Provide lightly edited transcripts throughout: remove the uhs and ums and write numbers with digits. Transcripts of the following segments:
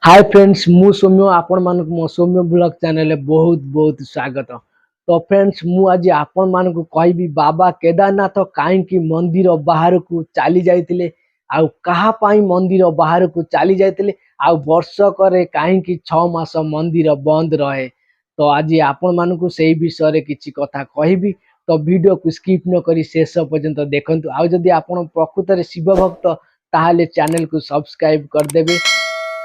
ହାଏ friends, ମୁଁ ସୌମ୍ୟ। ଆପଣମାନଙ୍କୁ ମୋ ସୌମ୍ୟ ବ୍ଲଗ ଚ୍ୟାନେଲରେ ବହୁତ ବହୁତ ସ୍ୱାଗତ। ତ ଫ୍ରେଣ୍ଡସ୍, ମୁଁ ଆଜି ଆପଣମାନଙ୍କୁ କହିବି ବାବା କେଦାରନାଥ କାହିଁକି ମନ୍ଦିର ବାହାରକୁ ଚାଲି ଯାଇଥିଲେ ଆଉ କାହା ପାଇଁ ମନ୍ଦିର ବାହାରକୁ ଚାଲି ଯାଇଥିଲେ ଆଉ ବର୍ଷକରେ କାହିଁକି 6 ମାସ ମନ୍ଦିର ବନ୍ଦ ରହେ। ତ ଆଜି ଆପଣମାନଙ୍କୁ ସେଇ ବିଷୟରେ କିଛି କଥା କହିବି। ତ ଭିଡ଼ିଓକୁ ସ୍କିପ୍ ନ କରି ଶେଷ ପର୍ଯ୍ୟନ୍ତ ଦେଖନ୍ତୁ। ଆଉ ଯଦି ଆପଣ ପ୍ରକୃତରେ ଶିବ ଭକ୍ତ, ତାହେଲେ ଚ୍ୟାନେଲକୁ ସବସ୍କ୍ରାଇବ କରିଦେବେ।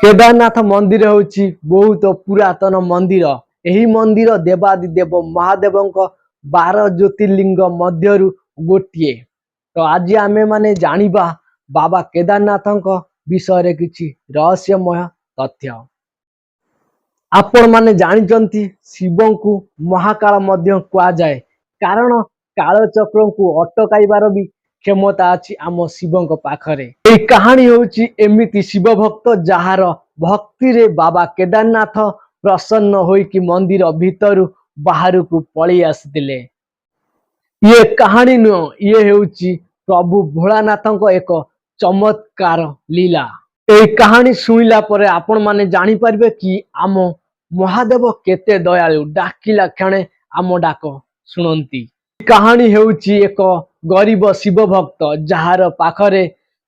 କେଦାରନାଥ ମନ୍ଦିର ହେଉଛି ବହୁତ ପୁରାତନ ମନ୍ଦିର। ଏହି ମନ୍ଦିର ଦେବାଦିଦେବ ମହାଦେବଙ୍କ 12 ଜ୍ୟୋତିର୍ଲିଙ୍ଗ ମଧ୍ୟରୁ ଗୋଟିଏ। ତ ଆଜି ଆମେମାନେ ଜାଣିବା ବାବା କେଦାରନାଥଙ୍କ ବିଷୟରେ କିଛି ରହସ୍ୟମୟ ତଥ୍ୟ। ଆପଣମାନେ ଜାଣିଛନ୍ତି, ଶିବଙ୍କୁ ମହାକାଳ ମଧ୍ୟ କୁହାଯାଏ, କାରଣ କାଳଚକ୍ରଙ୍କୁ ଅଟକାଇବାର ବି କ୍ଷମତା ଅଛି ଆମ ଶିବଙ୍କ ପାଖରେ। ଏହି କାହାଣୀ ହେଉଛି ଏମିତି ଶିବ ଭକ୍ତ, ଯାହାର ଭକ୍ତିରେ ବାବା କେଦାରନାଥ ପ୍ରସନ୍ନ ହୋଇକି ମନ୍ଦିର ଭିତରୁ ବାହାରକୁ ପଳେଇ ଆସିଥିଲେ। ଇଏ କାହାଣୀ ନୁହଁ, ଇଏ ହେଉଛି ପ୍ରଭୁ ଭୋଳାନାଥଙ୍କ ଏକ ଚମତ୍କାର ଲୀଳା। ଏହି କାହାଣୀ ଶୁଣିଲା ପରେ ଆପଣମାନେ ଜାଣିପାରିବେ କି ଆମ ମହାଦେବ କେତେ ଦୟାଳୁ, ଡାକିଲା କ୍ଷଣେ ଆମ ଡାକ ଶୁଣନ୍ତି। କାହାଣୀ ହେଉଛି ଏକ ଗରିବ ଶିବ ଭକ୍ତ, ଯାହାର ପାଖରେ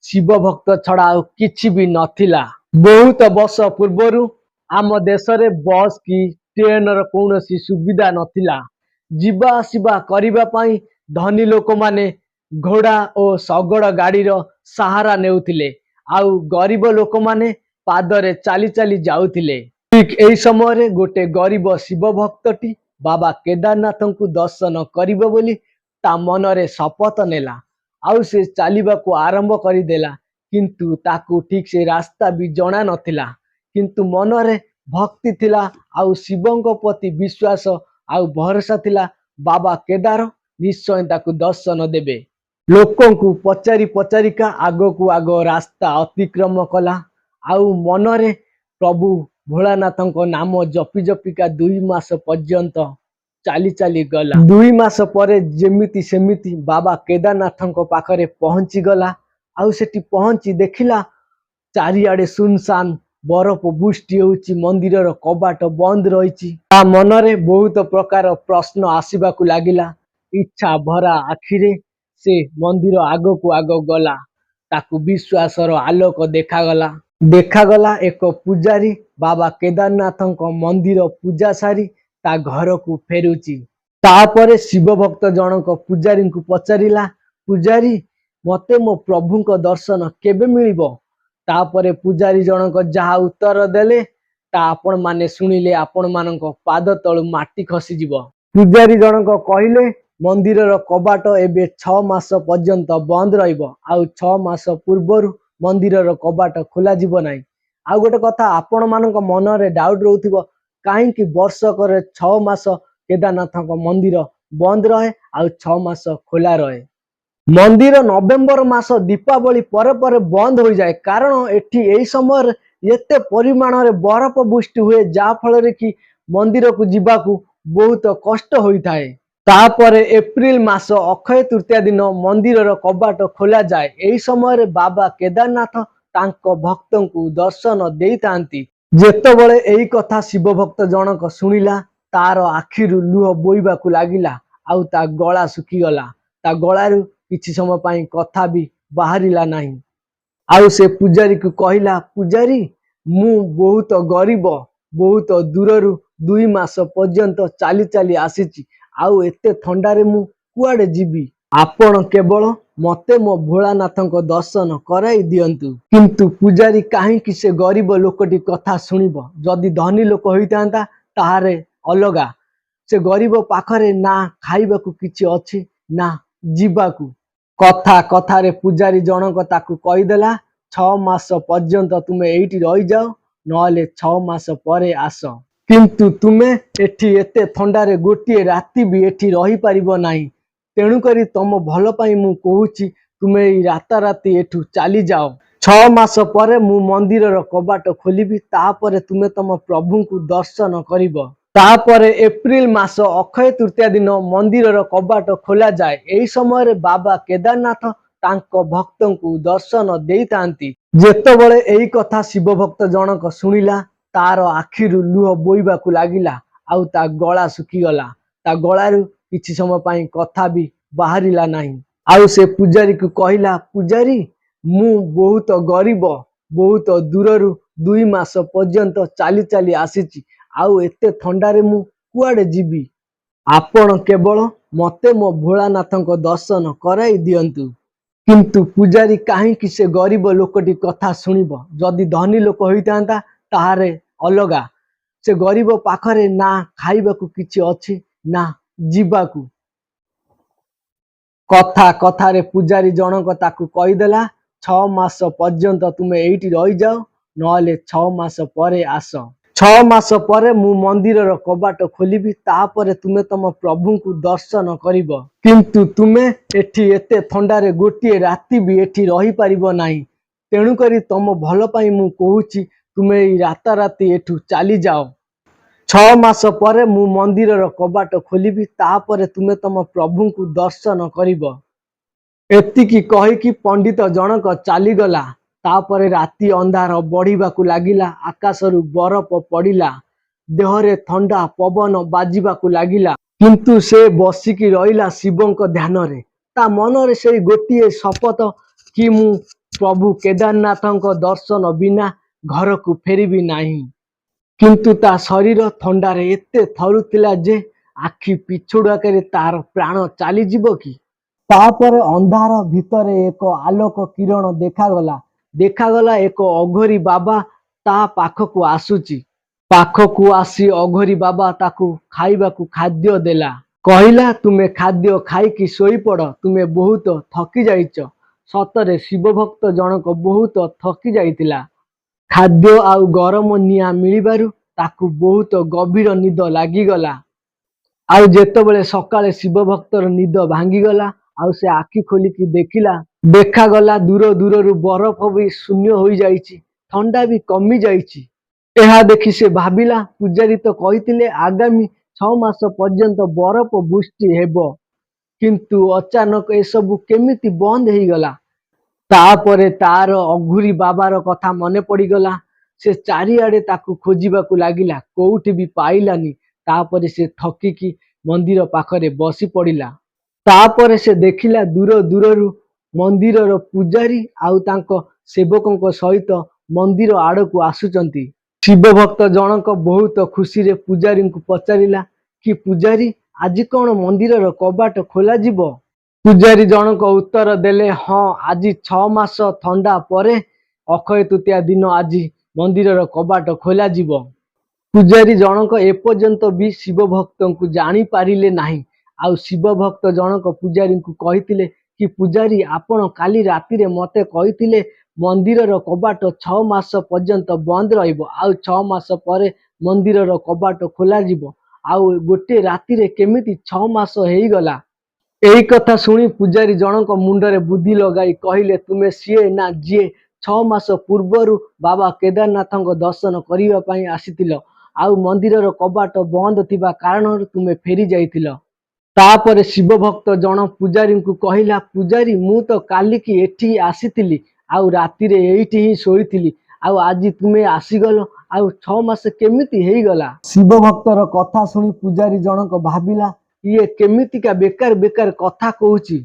ଶିବ ଭକ୍ତ ଛଡା ଆଉ କିଛି ବି ନଥିଲା। ବହୁତ ବର୍ଷ ପୂର୍ବରୁ ଆମ ଦେଶରେ ବସ୍ କି ଟ୍ରେନର କୌଣସି ସୁବିଧା ନଥିଲା। ଯିବା ଆସିବା କରିବା ପାଇଁ ଧନୀ ଲୋକମାନେ ଘୋଡ଼ା ଓ ଶଗଡ଼ ଗାଡ଼ିର ସାହାରା ନେଉଥିଲେ ଆଉ ଗରିବ ଲୋକମାନେ ପାଦରେ ଚାଲି ଚାଲି ଯାଉଥିଲେ। ଠିକ ଏହି ସମୟରେ ଗୋଟେ ଗରିବ ଶିବ ଭକ୍ତଟି ବାବା କେଦାରନାଥଙ୍କୁ ଦର୍ଶନ କରିବ ବୋଲି ତା ମନରେ ଶପଥ ନେଲା ଆଉ ସେ ଚାଲିବାକୁ ଆରମ୍ଭ କରିଦେଲା। କିନ୍ତୁ ତାକୁ ଠିକ ସେ ରାସ୍ତା ବି ଜଣା ନଥିଲା, କିନ୍ତୁ ମନରେ ଭକ୍ତି ଥିଲା ଆଉ ଶିବଙ୍କ ପ୍ରତି ବିଶ୍ୱାସ ଆଉ ଭରସା ଥିଲା, ବାବା କେଦାର ନିଶ୍ଚୟ ତାକୁ ଦର୍ଶନ ଦେବେ। ଲୋକଙ୍କୁ ପଚାରି ପଚାରିକା ଆଗକୁ ଆଗ ରାସ୍ତା ଅତିକ୍ରମ କଲା ଆଉ ମନରେ ପ୍ରଭୁ ଭୋଳାନାଥଙ୍କ ନାମ ଜପି ଜପିକା 2 ମାସ ପର୍ଯ୍ୟନ୍ତ ଚାଲି ଚାଲି ଗଲା। 2 ମାସ ପରେ ଯେମିତି ସେମିତି ବାବା କେଦାରନାଥଙ୍କ ପାଖରେ ପହଞ୍ଚିଗଲା। ଆଉ ସେଠି ପହଞ୍ଚି ଦେଖିଲା, ଚାରିଆଡେ ସୁନସାନ, ବରଫ ବୃଷ୍ଟି ହେଉଛି, ମନ୍ଦିରର କବାଟ ବନ୍ଦ ରହିଛି। ତା ମନରେ ବହୁତ ପ୍ରକାର ପ୍ରଶ୍ନ ଆସିବାକୁ ଲାଗିଲା। ଇଚ୍ଛା ଭରା ଆଖିରେ ସେ ମନ୍ଦିର ଆଗକୁ ଆଗ ଗଲା। ତାକୁ ବିଶ୍ୱାସର ଆଲୋକ ଦେଖାଗଲା। ଦେଖାଗଲା, ଏକ ପୂଜାରୀ ବାବା କେଦାରନାଥଙ୍କ ମନ୍ଦିର ପୂଜା ସାରି ତା ଘରକୁ ଫେରୁଛି। ତାପରେ ଶିବ ଭକ୍ତ ଜଣକ ପୂଜାରୀଙ୍କୁ ପଚାରିଲା, "ପୂଜାରୀ, ମତେ ମୋ ପ୍ରଭୁଙ୍କ ଦର୍ଶନ କେବେ ମିଳିବ?" ତାପରେ ପୂଜାରୀ ଜଣକ ଯାହା ଉତ୍ତର ଦେଲେ, ତା ଆପଣମାନେ ଶୁଣିଲେ ଆପଣମାନଙ୍କ ପାଦ ତଳୁ ମାଟି ଖସିଯିବ। ପୂଜାରୀ ଜଣକ କହିଲେ, ମନ୍ଦିରର କବାଟ ଏବେ 6 ମାସ ପର୍ଯ୍ୟନ୍ତ ବନ୍ଦ ରହିବ ଆଉ 6 ମାସ ପୂର୍ବରୁ ମନ୍ଦିରର କବାଟ ଖୋଲାଯିବ ନାହିଁ। ଆଉ ଗୋଟେ କଥା, ଆପଣମାନଙ୍କ ମନରେ ଡାଉଟ ରହୁଥିବ, କାହିଁକି ବର୍ଷକରେ 6 ମାସ କେଦାରନାଥଙ୍କ ମନ୍ଦିର ବନ୍ଦ ରହେ ଆଉ 6 ମାସ ଖୋଲା ରହେ? ମନ୍ଦିର ନଭେମ୍ବର ମାସ ଦୀପାବଳି ପରେ ପରେ ବନ୍ଦ ହୋଇଯାଏ, କାରଣ ଏଠି ଏହି ସମୟରେ ଏତେ ପରିମାଣରେ ବରଫ ବୃଷ୍ଟି ହୁଏ, ଯାହା ଫଳରେ କି ମନ୍ଦିରକୁ ଯିବାକୁ ବହୁତ କଷ୍ଟ ହୋଇଥାଏ। ତାପରେ ଏପ୍ରିଲ ମାସ ଅକ୍ଷୟ ତୃତୀୟା ଦିନ ମନ୍ଦିରର କବାଟ ଖୋଲାଯାଏ। ଏହି ସମୟରେ ବାବା କେଦାରନାଥ ତାଙ୍କ ଭକ୍ତଙ୍କୁ ଦର୍ଶନ ଦେଇଥାନ୍ତି। ଯେତେବେଳେ ଏହି କଥା ଶିବ ଭକ୍ତ ଜଣକ ଶୁଣିଲା, ତାର ଆଖିରୁ ଲୁହ ବୋହିବାକୁ ଲାଗିଲା ଆଉ ତା ଗଳା ଶୁଖିଗଲା। ତା ଗଳାରୁ କିଛି ସମୟ ପାଇଁ କଥା ବି ବାହାରିଲା ନାହିଁ। ଆଉ ସେ ପୂଜାରୀକୁ କହିଲା, "ପୂଜାରୀ, ମୁଁ ବହୁତ ଗରିବ, ବହୁତ ଦୂରରୁ 2 ମାସ ପର୍ଯ୍ୟନ୍ତ ଚାଲି ଚାଲି ଆସିଛି ଆଉ ଏତେ ଥଣ୍ଡାରେ ମୁଁ କୁଆଡେ ଯିବି? ଆପଣ କେବଳ ମତେ ମୋ ଭୋଳାନାଥଙ୍କ ଦର୍ଶନ କରାଇ ଦିଅନ୍ତୁ।" କିନ୍ତୁ ପୂଜାରୀ କାହିଁକି ସେ ଗରିବ ଲୋକଟି କଥା ଶୁଣିବ? ଯଦି ଧନୀ ଲୋକ ହୋଇଥାନ୍ତା, ତାହାରେ ଅଲଗା। ସେ ଗରିବ ପାଖରେ ନା ଖାଇବାକୁ କିଛି ଅଛି ନା ଯିବାକୁ। କଥା କଥାରେ ପୂଜାରୀ ଜଣକ ତାକୁ କହିଦେଲା, "6 ମାସ ପର୍ଯ୍ୟନ୍ତ ତୁମେ ଏଇଠି ରହିଯାଅ, ନହେଲେ 6 ମାସ ପରେ ଆସ। କିନ୍ତୁ ତୁମେ ଏଠି ଏତେ ଥଣ୍ଡାରେ ଗୋଟିଏ ରାତି ବି ଏଠି ରହିପାରିବ ନାହିଁ। ତେଣୁକରି ତମ ଭଲ ପାଇଁ ମୁଁ କହୁଛି, ତୁମେ ଏଇ ରାତାରାତି ଏଠୁ ଚାଲିଯାଅ। 6 ମାସ ପରେ ମୁଁ ମନ୍ଦିରର କବାଟ ଖୋଲିବି, ତାପରେ ତୁମେ ତମ ପ୍ରଭୁଙ୍କୁ ଦର୍ଶନ କରିବ।" ତାପରେ ଏପ୍ରିଲ ମାସ ଅକ୍ଷୟ ତୃତୀୟା ଦିନ ମନ୍ଦିରର କବାଟ ଖୋଲାଯାଏ। ଏହି ସମୟରେ ବାବା କେଦାରନାଥ ତାଙ୍କ ଭକ୍ତଙ୍କୁ ଦର୍ଶନ ଦେଇଥାନ୍ତି। ଯେତେବେଳେ ଏଇ କଥା ଶିବ ଭକ୍ତ ଜଣକ ଶୁଣିଲା, ତାର ଆଖିରୁ ଲୁହ ବୋହିବାକୁ ଲାଗିଲା ଆଉ ତା ଗଳା ଶୁଖିଗଲା। ତା ଗଳାରୁ କିଛି ସମୟ ପାଇଁ କଥା ବି ବାହାରିଲା ନାହିଁ। ଆଉ ସେ ପୂଜାରୀକୁ କହିଲା, ପୂଜାରୀ, ମୁଁ ବହୁତ ଗରିବ, ବହୁତ ଦୂରରୁ 2 ମାସ ପର୍ଯ୍ୟନ୍ତ ଚାଲି ଚାଲି ଆସିଛି ଆଉ ଏତେ ଥଣ୍ଡାରେ ମୁଁ କୁଆଡେ ଯିବି? ଆପଣ କେବଳ ମତେ ମୋ ଭୋଳାନାଥଙ୍କ ଦର୍ଶନ କରାଇ ଦିଅନ୍ତୁ। କିନ୍ତୁ ପୂଜାରୀ କାହିଁକି ସେ ଗରିବ ଲୋକଟି କଥା ଶୁଣିବ? ଯଦି ଧନୀ ଲୋକ ହେଇଥାନ୍ତା ତାହାରେ ଅଲଗା। ସେ ଗରିବ ପାଖରେ ନା ଖାଇବାକୁ କିଛି ଅଛି ନା ଯିବାକୁ। କଥା କଥାରେ ପୂଜାରୀ ଜଣକ ତାକୁ କହିଦେଲା, 6 ମାସ ପର୍ଯ୍ୟନ୍ତ ତୁମେ ଏଇଠି ରହିଯାଅ, ନହେଲେ 6 ମାସ ପରେ ଆସ। 6 ମାସ ପରେ ମୁଁ ମନ୍ଦିରର କବାଟ ଖୋଲିବି, ତାପରେ ତୁମେ ତମ ପ୍ରଭୁଙ୍କୁ ଦର୍ଶନ କରିବ। କିନ୍ତୁ ତୁମେ ଏଠି ଏତେ ଥଣ୍ଡାରେ ଗୋଟିଏ ରାତି ବି ଏଠି ରହିପାରିବ ନାହିଁ। ତେଣୁକରି ତମ ଭଲ ପାଇଁ ମୁଁ କହୁଛି, ତୁମେ ଏଇ ରାତାରାତି ଏଠୁ ଚାଲିଯାଅ। 6 ମାସ ପରେ ମୁଁ ମନ୍ଦିରର କବାଟ ଖୋଲିବି, ତାପରେ ତୁମେ ତମ ପ୍ରଭୁଙ୍କୁ ଦର୍ଶନ କରିବ। ଏତିକି କହିକି ପଣ୍ଡିତ ଜଣକ ଚାଲିଗଲା। ତାପରେ ରାତି ଅନ୍ଧାର ବଢିବାକୁ ଲାଗିଲା। ଆକାଶରୁ ବରଫ ପଡିଲା, ଦେହରେ ଥଣ୍ଡା ପବନ ବାଜିବାକୁ ଲାଗିଲା। କିନ୍ତୁ ସେ ବସିକି ରହିଲା ଶିବଙ୍କ ଧ୍ୟାନରେ। ତା ମନରେ ସେଇ ଗୋଟିଏ ଶପଥ କି ମୁଁ ପ୍ରଭୁ କେଦାରନାଥଙ୍କ ଦର୍ଶନ ବିନା ଘରକୁ ଫେରିବି ନାହିଁ। କିନ୍ତୁ ତା ଶରୀର ଥଣ୍ଡାରେ ଏତେ ଥରୁଥିଲା ଯେ ଆଖି ପିଛୁଡ଼ାକରେ ତାର ପ୍ରାଣ ଚାଲିଯିବ କି। ତାପରେ ଅନ୍ଧାର ଭିତରେ ଏକ ଆଲୋକ କିରଣ ଦେଖାଗଲା। ଦେଖାଗଲା ଏକ ଅଘୋରୀ ବାବା ତା ପାଖକୁ ଆସୁଛି। ପାଖକୁ ଆସି ଅଘୋରୀ ବାବା ତାକୁ ଖାଇବାକୁ ଖାଦ୍ୟ ଦେଲା। କହିଲା, ତୁମେ ଖାଦ୍ୟ ଖାଇକି ଶୋଇପଡ, ତୁମେ ବହୁତ ଥକି ଯାଇଛ। ସତରେ ଶିବଭକ୍ତ ଜଣକ ବହୁତ ଥକି ଯାଇଥିଲା। ଖାଦ୍ୟ ଆଉ ଗରମ ନିଆଁ ମିଳିବାରୁ ତାକୁ ବହୁତ ଗଭୀର ନିଦ ଲାଗିଗଲା। ଆଉ ଯେତେବେଳେ ସକାଳେ ଶିବଭକ୍ତର ନିଦ ଭାଙ୍ଗିଗଲା ଆଉ ସେ ଆଖି ଖୋଲିକି ଦେଖିଲା, ଦେଖାଗଲା ଦୂର ଦୂରରୁ ବରଫ ବି ଶୂନ୍ୟ ହୋଇଯାଇଛି, ଥଣ୍ଡା ବି କମି ଯାଇଛି। ଏହା ଦେଖି ସେ ଭାବିଲା, ପୂଜାରୀ ତ କହିଥିଲେ ଆଗାମୀ 6 ମାସ ପର୍ଯ୍ୟନ୍ତ ବରଫ ବୃଷ୍ଟି ହେବ, କିନ୍ତୁ ଅଚାନକ ଏସବୁ କେମିତି ବନ୍ଦ ହେଇଗଲା? ତାପରେ ତାର ଅଘୋରୀ ବାବାର କଥା ମନେ ପଡିଗଲା। ସେ ଚାରିଆଡେ ତାକୁ ଖୋଜିବାକୁ ଲାଗିଲା, କୋଉଠି ବି ପାଇଲାନି। ତାପରେ ସେ ଥକିକି ମନ୍ଦିର ପାଖରେ ବସି ପଡିଲା। ତାପରେ ସେ ଦେଖିଲା ଦୂର ଦୂରରୁ ମନ୍ଦିରର ପୂଜାରୀ ଆଉ ତାଙ୍କ ସେବକଙ୍କ ସହିତ ମନ୍ଦିର ଆଡକୁ ଆସୁଛନ୍ତି। ଶିବଭକ୍ତ ଜଣକ ବହୁତ ଖୁସିରେ ପୂଜାରୀଙ୍କୁ ପଚାରିଲା କି, ପୂଜାରୀ, ଆଜି କଣ ମନ୍ଦିରର କବାଟ ଖୋଲାଯିବ? ପୂଜାରୀ ଜଣକ ଉତ୍ତର ଦେଲେ, ହଁ, ଆଜି 6 ମାସ ଥଣ୍ଡା ପରେ ଅକ୍ଷୟ ତୃତୀୟା ଦିନ ଆଜି ମନ୍ଦିରର କବାଟ ଖୋଲାଯିବ। ପୂଜାରୀ ଜଣକ ଏପର୍ଯ୍ୟନ୍ତ ବି ଶିବ ଭକ୍ତଙ୍କୁ ଜାଣିପାରିଲେ ନାହିଁ। ଆଉ ଶିବ ଭକ୍ତ ଜଣକ ପୂଜାରୀଙ୍କୁ କହିଥିଲେ କି, ପୂଜାରୀ, ଆପଣ କାଲି ରାତିରେ ମତେ କହିଥିଲେ ମନ୍ଦିରର କବାଟ 6 ମାସ ପର୍ଯ୍ୟନ୍ତ ବନ୍ଦ ରହିବ ଆଉ 6 ମାସ ପରେ ମନ୍ଦିରର କବାଟ ଖୋଲାଯିବ। ଆଉ ଗୋଟିଏ ରାତିରେ କେମିତି 6 ମାସ ହେଇଗଲା? ଏଇ କଥା ଶୁଣି ପୂଜାରୀ ଜଣକ ମୁଣ୍ଡରେ ବୁଦ୍ଧି ଲଗାଇ କହିଲେ, ତୁମେ ସିଏ ନା ଯିଏ 6 ମାସ ପୂର୍ବରୁ ବାବା କେଦାରନାଥଙ୍କ ଦର୍ଶନ କରିବା ପାଇଁ ଆସିଥିଲ ଆଉ ମନ୍ଦିରର କବାଟ ବନ୍ଦ ଥିବା କାରଣରୁ ତୁମେ ଫେରି ଯାଇଥିଲ? ତାପରେ ଶିବ ଭକ୍ତ ଜଣ ପୂଜାରୀଙ୍କୁ କହିଲା, ପୂଜାରୀ, ମୁଁ ତ କାଲିକି ଏଠି ଆସିଥିଲି ଆଉ ରାତିରେ ଏଇଠି ହିଁ ଶୋଇଥିଲି। ଆଉ ଆଜି ତୁମେ ଆସିଗଲ, ଆଉ 6 ମାସ କେମିତି ହେଇଗଲା? ଶିବ ଭକ୍ତର କଥା ଶୁଣି ପୂଜାରୀ ଜଣକ ଭାବିଲା, ଇଏ କେମିତିକା ବେକାର ବେକାର କଥା କହୁଛି।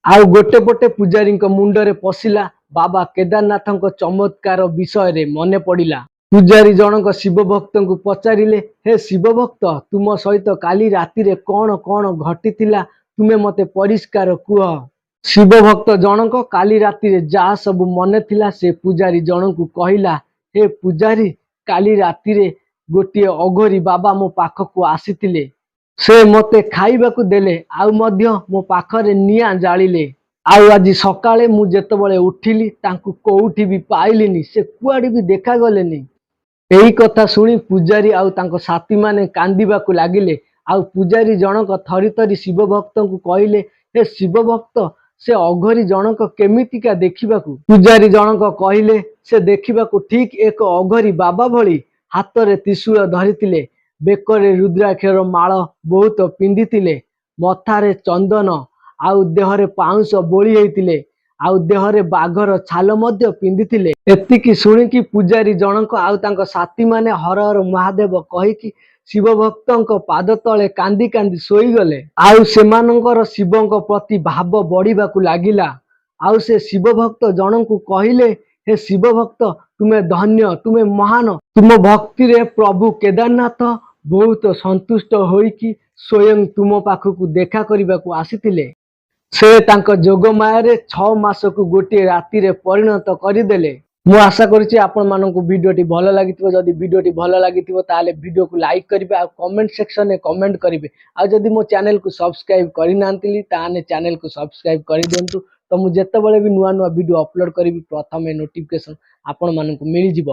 ଆଉ ଗୋଟେ ପଟେ ପୂଜାରୀଙ୍କ ମୁଣ୍ଡରେ ପଶିଲା ବାବା କେଦାରନାଥଙ୍କ ଚମତ୍କାର ବିଷୟରେ ମନେ ପଡିଲା। ପୂଜାରୀ ଜଣକ ଶିବ ଭକ୍ତଙ୍କୁ ପଚାରିଲେ, ହେ ଶିବ ଭକ୍ତ, ତୁମ ସହିତ କାଲି ରାତିରେ କଣ କଣ ଘଟିଥିଲା, ତୁମେ ମତେ ପରିଷ୍କାର କୁହ। ଶିବ ଭକ୍ତ ଜଣକ କାଲି ରାତିରେ ଯାହା ସବୁ ମନେ ଥିଲା ସେ ପୂଜାରୀ ଜଣଙ୍କୁ କହିଲା, ହେ ପୂଜାରୀ, କାଲି ରାତିରେ ଗୋଟିଏ ଅଘୋରୀ ବାବା ମୋ ପାଖକୁ ଆସିଥିଲେ। ସେ ମତେ ଖାଇବାକୁ ଦେଲେ ଆଉ ମଧ୍ୟ ମୋ ପାଖରେ ନିଆଁ ଜାଳିଲେ। ଆଉ ଆଜି ସକାଳେ ମୁଁ ଯେତେବେଳେ ଉଠିଲି, ତାଙ୍କୁ କୋଉଠି ବି ପାଇଲିନି। ସେ କୁଆଡେ ବି ଦେଖାଗଲେନି। ଏହି କଥା ଶୁଣି ପୂଜାରୀ ଆଉ ତାଙ୍କ ସାଥୀମାନେ କାନ୍ଦିବାକୁ ଲାଗିଲେ। ଆଉ ପୂଜାରୀ ଜଣକ ଥରି ଥରି ଶିବ ଭକ୍ତଙ୍କୁ କହିଲେ, ହେ ଶିବ ଭକ୍ତ, ସେ ଅଘୋରୀ ଜଣକ କେମିତିକା ଦେଖିବାକୁ? ପୂଜାରୀ ଜଣକ କହିଲେ, ସେ ଦେଖିବାକୁ ଠିକ ଏକ ଅଘୋରୀ ବାବା ଭଳି। ହାତରେ ତ୍ରିଶୂଳ ଧରିଥିଲେ, ବେକରେ ରୁଦ୍ରାକ୍ଷର ମାଳ ବହୁତ ପିନ୍ଧିଥିଲେ, ମଥାରେ ଚନ୍ଦନ ଆଉ ଦେହରେ ପାଉଁଶ ବୋଳି ହେଇଥିଲେ। ଆଉ ଦେହରେ ବାଘର ଛାଲ ମଧ୍ୟ ପିନ୍ଧିଥିଲେ। ଏତିକି ଶୁଣିକି ପୂଜାରୀ ଜଣଙ୍କ ଆଉ ତାଙ୍କ ସାଥୀମାନେ ହର ହର ମହାଦେବ କହିକି ଶିବ ଭକ୍ତଙ୍କ ପାଦ ତଳେ କାନ୍ଦି କାନ୍ଦି ଶୋଇଗଲେ। ଆଉ ସେମାନଙ୍କର ଶିବଙ୍କ ପ୍ରତି ଭାବ ବଢିବାକୁ ଲାଗିଲା। ଆଉ ସେ ଶିବ ଭକ୍ତ ଜଣଙ୍କୁ କହିଲେ, ହେ ଶିବ ଭକ୍ତ, ତୁମେ ଧନ୍ୟ, ତୁମେ ମହାନ। ତୁମ ଭକ୍ତିରେ ପ୍ରଭୁ କେଦାରନାଥ ବହୁତ ସନ୍ତୁଷ୍ଟ ହୋଇକି ସ୍ୱୟଂ ତୁମ ପାଖକୁ ଦେଖା କରିବାକୁ ଆସିଥିଲେ। ସେ ତାଙ୍କ ଯୋଗମାୟାରେ 6 ମାସକୁ ଗୋଟିଏ ରାତିରେ ପରିଣତ କରିଦେଲେ। ମୁଁ ଆଶା କରୁଛି ଆପଣମାନଙ୍କୁ ଭିଡ଼ିଓଟି ଭଲ ଲାଗିଥିବ। ଯଦି ଭିଡ଼ିଓଟି ଭଲ ଲାଗିଥିବ, ତାହେଲେ ଭିଡ଼ିଓକୁ ଲାଇକ୍ କରିବେ ଆଉ କମେଣ୍ଟ ସେକ୍ସନରେ କମେଣ୍ଟ କରିବେ। ଆଉ ଯଦି ମୋ ଚ୍ୟାନେଲକୁ ସବସ୍କ୍ରାଇବ୍ କରିନାହାନ୍ତି, ତାହେଲେ ଚ୍ୟାନେଲକୁ ସବସ୍କ୍ରାଇବ୍ କରିଦିଅନ୍ତୁ। ତ ମୁଁ ଯେତେବେଳେ ବି ନୂଆ ନୂଆ ଭିଡ଼ିଓ ଅପଲୋଡ଼ କରିବି, ପ୍ରଥମେ ନୋଟିଫିକେସନ୍ ଆପଣମାନଙ୍କୁ ମିଳିଯିବ।